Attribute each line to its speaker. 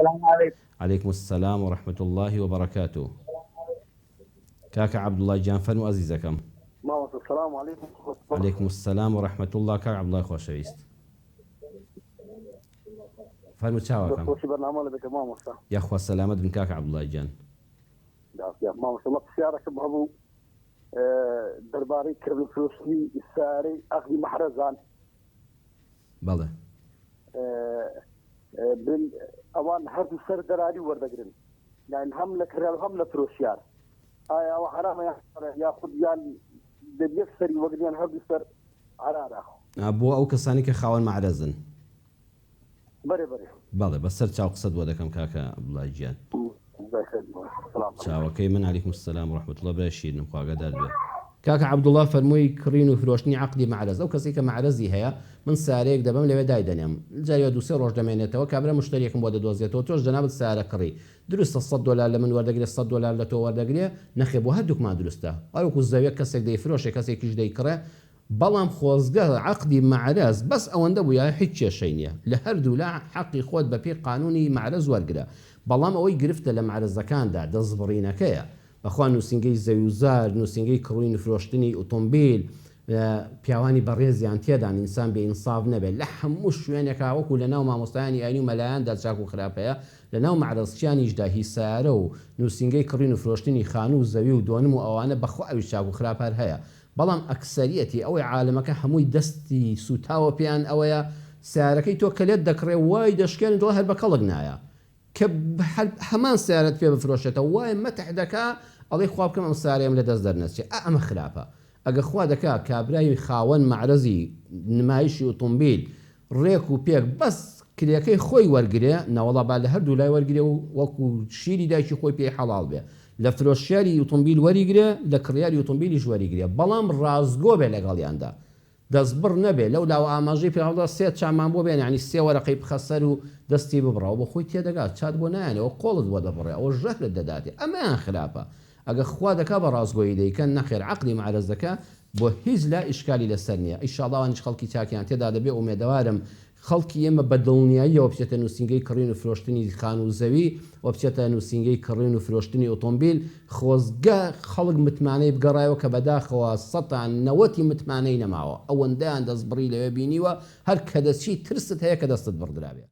Speaker 1: سلام علیکم.
Speaker 2: علیکم السلام و رحمة اللە و بەرەکاتو کاکە عەبدوڵای گیان فەرموو ئەزیزەکەم.
Speaker 3: مامۆستا سلام علیکم
Speaker 2: علیکم السلام و رحمة اللە کاک عەبدوڵای خۆشەویست فەرموو چاوەکەم.
Speaker 3: دەستخۆشی بەرنامە لە بێتە مامۆستا.
Speaker 2: یاخوا سەلامەت بن کاکە عەبدوڵای گیان.
Speaker 3: مامۆستا وەڵا پرسیارەکم هەبوو دەربارەی کڕین و فرۆشتنی سەیارەی عەقدی مەحرەزان.
Speaker 2: بەڵێ.
Speaker 3: بن ئەوان هەردوو سەر دەراری وەردەگرن یان هەم لە کڕیار هەم لە فرۆشیار ئایا ئەوە حەرامە یان یاخود یان دەبێت یەک سەری وەگرن یان هەردوو سەر حەرارە؟
Speaker 2: بۆ ئەو کەسانەی کە خاوەن مەعرەزن.
Speaker 3: بەرێ بەرێ.
Speaker 2: بەڵێ بەسەر چاو قسەت بۆ دەکەم کاکە عەبدوڵای گیان. چاوەکەی من علیکم السلام و رحمە اللە برای شیرینم خوا ئاگادارت بێ. کاکە عەبدوڵا فەرمووی کڕین و فرۆشتنی عەقدی مەعرەز ئەو کەسەی کە مەعرەزی هەیە من سەیارەیەک دەبەم لەوێ دایدەنێم جاری وا دوو سێ ڕۆژ دەمێنێتەوە کابرا مشتەریەکم بۆ دەدۆزێتەوە تۆش جەنابت سەیارە کڕی دروستە سەت دۆلار لە من وەردەگرێ سەت دۆلار لە تۆ وەردەگرێ نەخێ بۆ هەردووکمان دروستە هەر وەکو زەویەک کەسێک دەیفرۆشێ کەسێکیش دەیکڕێ بەڵام خۆزگە عەقدی مەعرەز بەس ئەوەندە بوویایە هیچ کێشەی نیە لە هەردوولا حەقی خۆت بە پێی قانونی مەعرەز وەرگرە بەڵام ئەوەی گرفتە لە مەعرەزەکاندا دەستبڕینەکەیە بەخوا نوسینگەی زەویوزار نوسینگەی کڕین و فرۆشتنی ئوتۆمبیل پیاوانی بەڕێزیان تێدان ئینسان بێ ئینساف نەبێت لە هەموو شوێنێکا وەکو لە ناو مامۆستایانی ئاینی و مەلایاندا چاک و خراپ هەیە لە ناو مەعرەزچیانیشدا هی سەیارە و نوسینگەی کڕین و فرۆشتنی خانوو و زەوی و دۆنم و ئەوانە بەخوا ئەویش چاک و خراپ هەر هەیە بەڵام ئەکسەریەتی ئەوەی عالەمەکە هەمووی دەستی سوتاوە پێیان ئەوەیە سەیارەکەی تۆ کە لێت دەکڕێ وای دەشکێنن دڵ هەر بە کەڵک نایە کە هەر هەمان سەیارەت پێ بفرۆشێتەوە وای مەتح دەکا ئەڵێی خوا بکەم ئەم سەیارەیەم لە دەست دەرنەچێ ئا ئەمە خراپە ئەگە خوا دەکا کابرای خاوەن مەعرەزی نمایشی ئوتومبیل ڕێک و پێک بەس کرێکەی خۆی وەرگرێ، نەوەڵا با لە هەردوو لای وەرگرێ و وەکو شیری دایکی خۆی پێی حەڵاڵ بێ. لە فرۆشیاری ئوتومبیل وەریگرێ، لە کڕیاری ئوتومبیلیش وەریگرێ، بەڵام ڕاستگۆ بێ لەگەڵیاندا. دەستبڕ نەبێ. لەو لاوە ئاماژەی پێ هەڵدا سێ چامان بۆ بێنە، یانی سێ وەرەقەی بخە سەر و دەستی ببڕە. ئەوە بۆ خۆی تێدەگا. چات بۆ نایەنێ، ئەوە قۆڵت بۆ دەبڕێ، ئەوە ژەهرت دەداتێ. ئەمەیان خراپە. ئەگەر خوا دەکا بە ڕاستگۆیی دەیکەن، نەخێر عەقلی مەعرەزەکە بۆ هیچ لا ئیشکالی لەسەر نیە، ئیشاڵا ئەوانیش خەڵکی چاکیان تێدا دەبێ، ئومێدەوارم خەڵکی ئێمە بە دڵنیاییەوە بچێتە نوسینگەی کڕین و فرۆشتنی خانوو و زەوی و بچێتە نوسینگەی کڕین و فرۆشتنی ئۆتۆمبیل، خۆزگە خەڵک متمانەی بگەڕایەوە کە بەداخەوە سەتا نەوەتی متمانەی نەماوە، ئەوەندەیان دەستبڕی لەوێ بینیوە هەر کە دەچی ترست هەیە کە دەستت بڕدرابێ.